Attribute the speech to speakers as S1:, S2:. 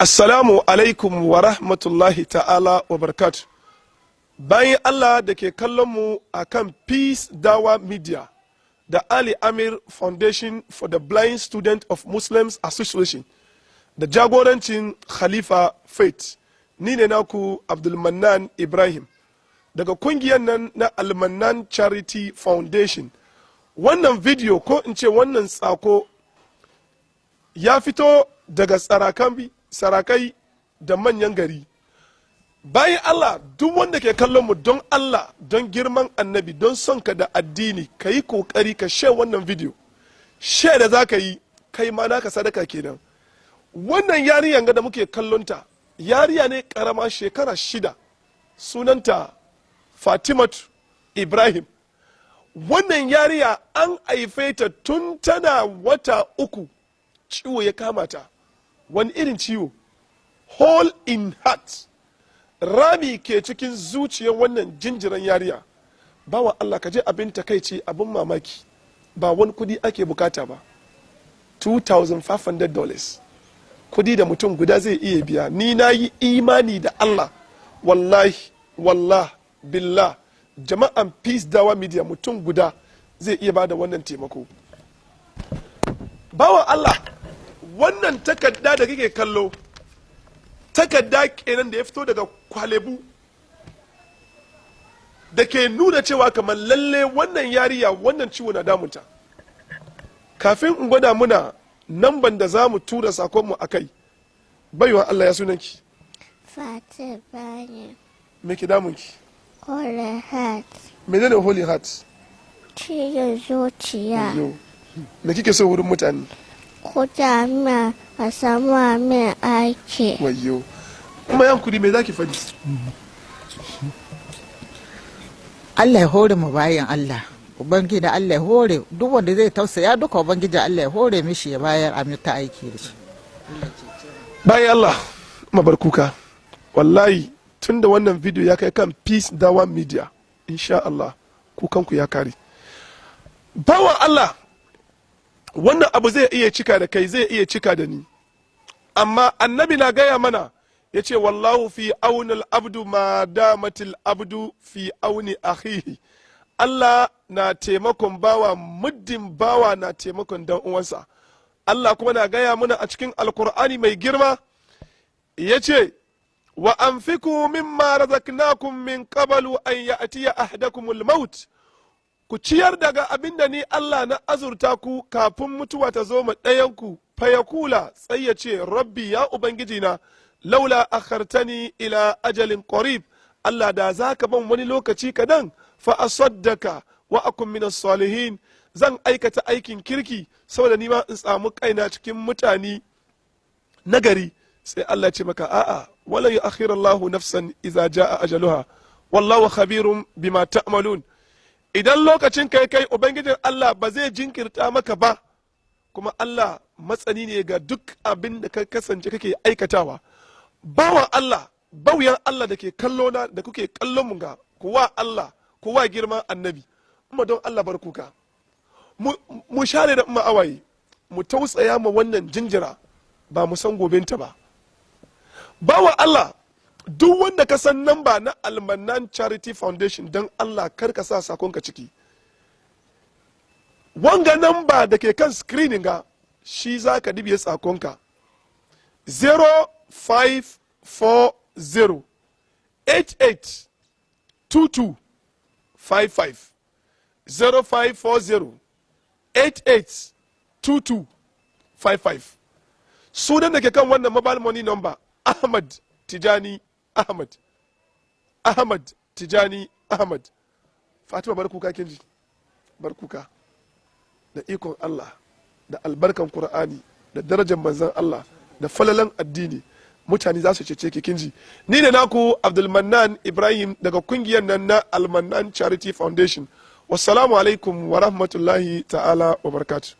S1: Assalamu alaikum wa rahmatullahi ta'ala wa barakatuh. Bayan Allah da ke kallon mu a kan Peace Dawa Media da Ali Amir Foundation for the Blind Student of Muslims Association da jagorancin Khalifa Faith. Ni ne naku Abdulmannan Ibrahim daga kungiyar nan na Almannan Charity Foundation. Wannan video, ko in ce wannan sako, ya fito daga sarakai da manyan gari. Bayan Allah, duk wanda ke kallon mu, don Allah, don girman Annabi, don son ka da addini, ka yi kokari ka share wannan video. Share da za ka yi, kai ma naka sadaka kenan. Wannan yariyan ga da muke kallonta, yariya ne karama, shekara 6, sunanta Fatimatu Ibrahim. Wannan yariya an haife ta, tun tana wata 3 ciwo ya kama ta. Wani irin ciwo? Hole in heart, rami ke cikin zuciyar wannan jinjiran yariya. Bawa Allah, ka je, abin takaici, abin mamaki, ba wani kudi ake bukata ba, $2,500, kudi da mutum guda zai iya biya. Ni na yi imani da Allah, wallahi, wallah, billah, jama'an Peace Dawa Media, mutum guda zai iya bada wannan taimako. Bawan Allah, wannan takarda da kake kallo, takarda kenan da ya fito daga Korle Bu da ke nuna cewa kamar lalle wannan yariya, wannan ciwo na damunta. Kafin in gwada muna namban da za mu tura sakonmu a kai, baiwa Allah, ya sunanki?
S2: Fatima ne.
S1: Me ke damunki?
S2: Hole heart.
S1: Menene hole heart?
S2: Ciwon zuciya.
S1: Yo. Me kike so wurin mutane?
S2: Ko jami'a a samu min aiki.
S1: Wayyo, kuma yan kudi, me zaki faɗi?
S3: Allah ya hore mu, bayan Allah. Ubangiji Allah ya hore duk wanda zai tausaya duka. Ubangiji Allah ya hore mishi ya bayar a ta aiki da shi.
S1: Bayan Allah, mabar kuka. Wallahi, tun da wannan video ya kai kan Peace Dawa Media, insha Allah kukanku ya kare. Bawan Allah, wannan abu zai iya cika da kai, zai iya cika da ni, amma Annabi na gaya mana, ya ce: "Wallahu fi auni abdu ma damatil abdu fi auni akhihi." Allah na taimakon bawa muddin bawa na taimakon dan uwansa. Allah kuma na gaya mana a cikin Alkur'ani mai girma, ya ce: "Wa anfiqu mimma razaqnakum min qablu an ya'tiya ahadakumul maut." Ku ciyar daga abin da ni Allah na azurta ku kafin mutuwa ta zo ma ɗayanku. Fayaqula, sai ya ce: "Rabbi, ya Ubangiji na, laula akhartani ila ajalin qarib." Allah, da za ka ban wani lokaci kadan, fa asaddaka wa akun minas salihin, zan aikata aikin kirki saboda ni ma in samu kaina cikin mutane nagari. Sai Allah ce maka: "A'a, wala yu'akhiru Allahu nafsan idza jaa ajaluha, wallahu khabirun bima ta'malun." Idan lokacin kai kai, Ubangijin Allah ba zai jinkirta maka ba, kuma Allah masani ne ga duk abin da ka kasance kake aikatawa. Bawan Allah, bauyan Allah da ke kallo na, da kuke kallon mu, ga kuwa Allah, kuwa girman Annabi, kuma don Allah bar kuka. Mu share da umma awaye, mu tausaya ma wannan jinjira, ba mu san gobenta ba. Bawan Allah, duk wanda ka san namba na Almanan Charity Foundation, don Allah kar ka sa sakonka ciki. Wanga namba da ke kan screening ga shi, za ka dibiye sakonka: 0540 88 22 55, 0540 88 22 55. Sunan da ke kan wannan mobile money number, Ahmad Tijani Ahmad, Ahmad Tijani Ahmad. Fatima, bar kuka, kinji, bar kuka. Da ikon Allah, da albarkan Qur'ani, da darajar manzon Allah, da falalan addini, mutane za su cece ki, kinji. Ni ne naku Abdulmannan Ibrahim daga kungiyar nan na Almannan Charity Foundation. Wassalamu alaikum wa rahmatullahi ta'ala wa barakatuh.